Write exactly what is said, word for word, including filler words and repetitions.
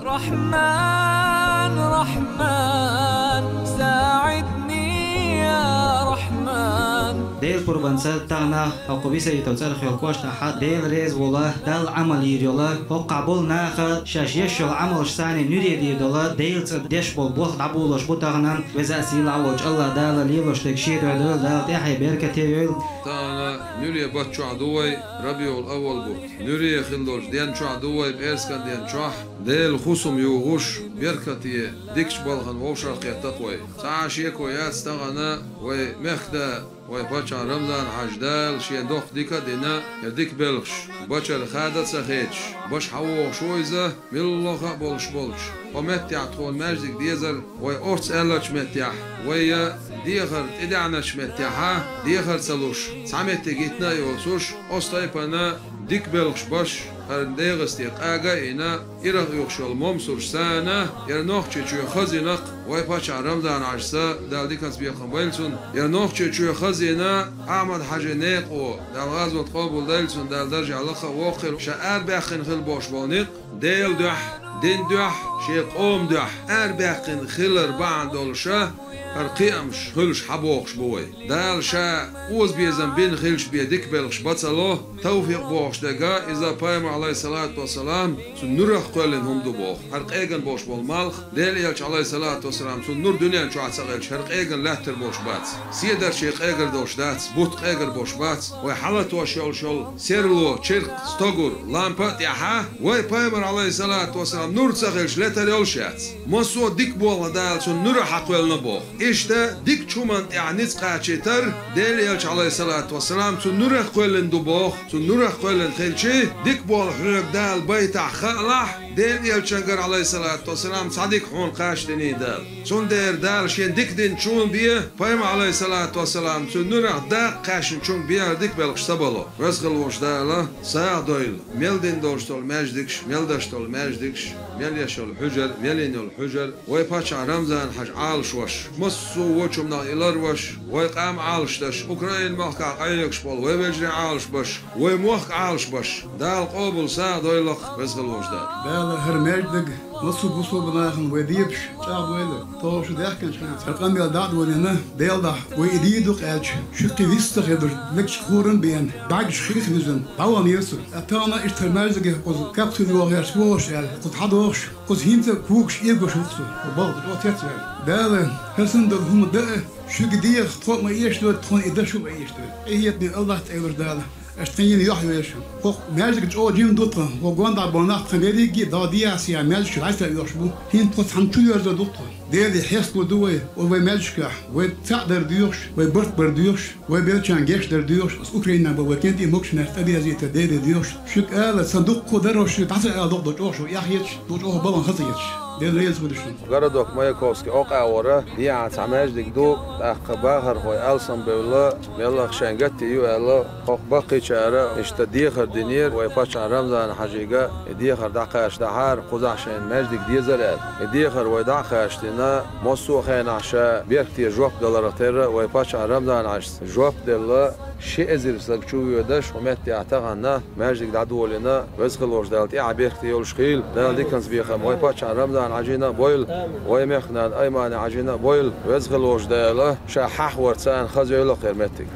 رحمن، رحمن، ساعدني يا رحمن. Дела пурбанца тахана хӀокху Бисаитов цӀарах йолу кӀоштахь Дела реза волу, Далла Ӏамал йийр йолу, хӀокхахь болу наха шаьш еш йолу Ӏамалш санна нуьре дийр долу, Делан цӀе деш болу болх дӀаболош бу тахана. Веза а, сийлахь а волчу АллахӀ Дала лелош дерг шен дойла, Дала тӀаьхье беркате йойла. Тахана нуьре бутт чохь ду вай, Рабиул-Аввал бутт. Нуьре хилла долчу ден чохь ду вай, пӀераскан ден чохь. Делан хӀусам юхуш, беркате, дикачу балхана вовшахкхетта-кх вай. Цхьа а шеко яц тахана вай мехкада, вай паччахь Рамзан-Хьаьжа, Дала шен доккха дика а дина, я дика белхаш, бачара хада а ца хеташ, баша хьан вогӀуш ву иза, милла а болуш болчу. Хьо меттехь тхуна маьждиг дезара, вай орца аьллачу меттехь, вай я дехар тӀедеӀначу меттехьа, дехар ца луш, цхьа меттиг йитина а йоцуш, оцу тайпана дика белхаш баш, хӀара ДегӀасте къага а йина, ирах оьхуш йолу Мамсурш санна, яра Нохчийчоь хазйина-кх вай паччахь Рамзан-Хьаьжас, Дала диканца бекхам бойла цунна, яра Нохчийчоь хазйина Ахьмад-Хьаьжин некъо, Дала гӀазот къобалдойла цунна, Дала даржехь лакха а воккха а хила, ша арабаьккхина хила бохуш болу некъ, Делан дуьхьа, динан дуьхьа, шен къоман дуьхьа арабаьккхина хилар бахьана долуша, хӀара кхиамаш хуьлуш хьан бохуш бу вай. Дала ша озабезам бина хилча бен дика белхаш бан ца ло, тавфикъ бохуш дерг иза Пайхамар, Ӏалайхиссалату вассалам, цуьнан нурах кхоьллина хӀума ду боху. ХӀара къегина болуш болу малх, Делан Элча, Ӏалайхиссалату вассалам, цуьнан нур дуьнен чохь ца хилча, хӀара къегина лаьттар болуш бац. Седарчий къегар долуш дац, бутт къегар болуш бац, вай хьалатош йолуш йолу серло, чиркх, стогар, лампа а тӀехьа, вай Пайхамар, Ӏалайхиссалату вассалам, нур ца хилча, летар йолуш яц. Массо а дика болу Дала цунна нурах хьан кхоьллина боху. Иштта дикачу хӀуманна тӀехь ницкъ кхачийтар Делан Элча, Ӏалайхиссалату вассалам, цуьнан нурах кхоьллина ду боху. Цуьнан нурах кхоьллина хилчий, дика болу хьоьга Дала байтахь хаалахь, Делан Элчангара, Ӏалайхиссалату вассалам, цхьа дика хьуна кхачдиний Дала. Цундела Дала шен дика динчунна бен, Пайхамар, Ӏалайхиссалату вассалам, цуьнан нурах дакъа кхаьчначунна бен хӀара дика белхаш ца бан ло. Веза хила волчу Дала сагӀа дойла мел дина долуш долу маьждигаш, мел деш долу маьждигаш, мел еш йолу хьуьжар, мел йина йолу хьуьжар, вай паччахь Рамзан-Хьаьжин Ӏалашвеш, массо а вочу хӀуманах и ларвеш, вай къам Ӏалашдеш, Украин махкахь къахьоьгуш болу вай вежарий Ӏалашбеш, вай мохк Ӏалашбеш, Дала къобал сагӀа дойла-кх, веза хила волчу Дала. Дала хӀара маьждиг массо а бусулба нахана вай дебаш чӀагӀдойла. Тхо шу даьхкинчу хенахь, хӀара къамел дӀа а долийна, Делан дуьхьа вай и дийр ду-кх аьлча, шуьга кхин вист ца хилла, лекхачу хӀоранна а беана, бӀаьргаш хих а нуьзна, дӀаваханера со. Ткъа тахана иштта хӀара маьждиге кхуза капсула йохуш вогӀуш аьлла, кхуза хьадогӀуш, кхуза хӀинца а когаш эгош ву-кх со, хӀара балха чӀогӀа цецваьлла. Дала хӀара санна долу хӀума дан а шуьга деха, тхо а ма эшадойту, тхуна и дашо а ма эшадойту. Къинхетаме АллахӀ цӀе йолуш Дала аша тхайна юьхь йойла шу. ХӀокху маьждиг чӀогӀа жима ду тхан, хӀокху гонаха бахьана нах тхан берриге а дӀа дехьа сехьа маьждигаш дӀасайоьхуш бу. ХӀинца тхо цхьаьна чу йоьрзур ду тхо. Деле хьесталур ду вай, о вай маьждигашкахь, вай цхьаъ дар доьхуш, вай барт бар доьхуш, вай беллачарна геч дар доьхуш, аса Украинехь болу вай кӀентий могушнаш тӀедерзийта Деле доьхуш. Шуьга ала, сан дуккха даро шуьга дӀа ца ала доккха ду чӀогӀа шу эхь езаш, ду чӀогӀа балан хаза езаш. Делан реза хуьлда шуна. Городок Маяковский окъа а вара, дехьа цхьа маьждиг ду, тӀаккха бахархой алсамбевлла, меллаха шайн гатте ю аьлла, хӀокху баккхийчара иштта дехар динера вай паччахь Рамзан-Хьаьжига, и дехар дӀакхачадахьара, кхузахь шайна маьждиг дезара аьлла. И дехар вай дӀа а кхачадина, массо а хенахь ша беркате жоп даларх терра вай паччахь Рамзан-Хьаьжас жоп делла, ши эзар стаг чу воьдуш, хӀокху меттехь тахана маьждиг дӀадолийна, веза хила волчу Дала тӀаьхье беркате йолуш хуьлда, Дала диканца бекхам вай паччахь Рамзан-Хьаьжина а бойла, вай мехкан нана Аймани-Хьаьжина а бойла, веза хила волчу Дала ша хьахаварца царна хаза йойла-кх хӀара меттиг.